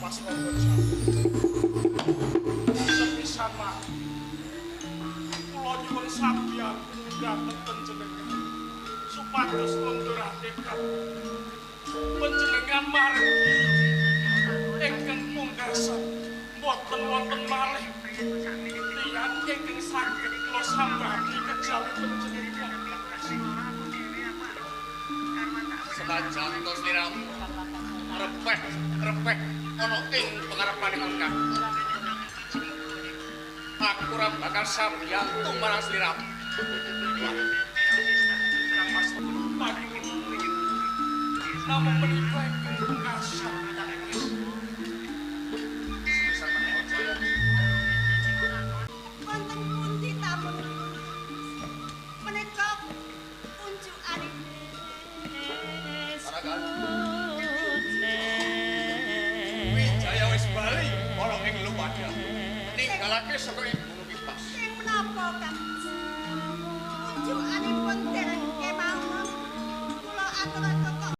Mas Rangga Jaya. Sepisan mawon kula nyuwun sabiyantu dhateng panjenengan supados ngundurake panjenengan margi ingkang pungkasan boten wonten malih tiyang ingkang saged kula sambati kejawi panjenengan. Senajan to sliramu repeh-repeh ana ing pengarepane Kang, aku ora bakal sabiyantu marang sliramu. Namung menika ingkang pungkasan. Wonten pundi tamun menika unjukanipun? Wijaya wis bali ana ing Lumadan, ninggalake saka ing Gunung Kipas. Ing menapa, Kang? Unjukanipun dereng kemawon kula aturaken.